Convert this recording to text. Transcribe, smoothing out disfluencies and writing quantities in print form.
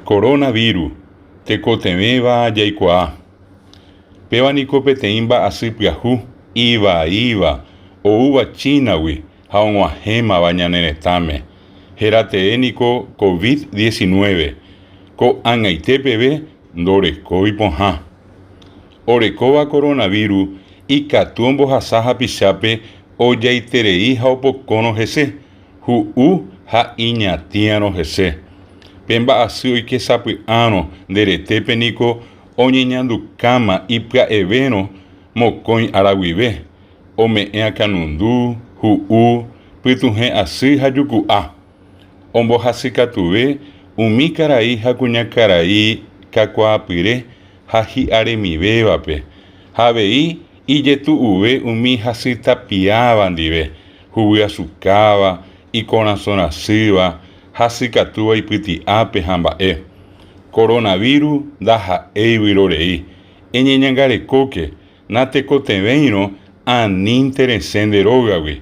Koronavíru, tekotevẽva jaikuaa. Péva niko peteĩ mba'asy pyahu ivaíva oúva Chínagui ha og̃uahẽmava ñane retãme. Héra tee niko Covid 19. Ko'ag̃aite peve ndorekói pohã. Orekóva koronavíru ikatu ombohasa hapichápe ojaiterei ha opokórõ hese, hu'u ha iñatĩarõ hese. Pe mba'asy oike sapy'árõ nde retépe niko oñeñandukáma ipya'evérõ mokõi ára guive, ome'ẽ akãnundu, hu'u, pytuhẽ asy ha juku'a. Ombohasykatuve umi karai ha kuñakarai kakuaapyre ha hi'aremivévape, ha avei ijetu'uve umi hasytapiáva ndive, huguyasukáva, ikorasõ rasýva, hasykatúva ipyti'ápe ha mba'e. Koronavíru ndaha'éi vyrorei. Eñeñangarekóke, natekotevẽirõ anínte resẽ nde rógagui.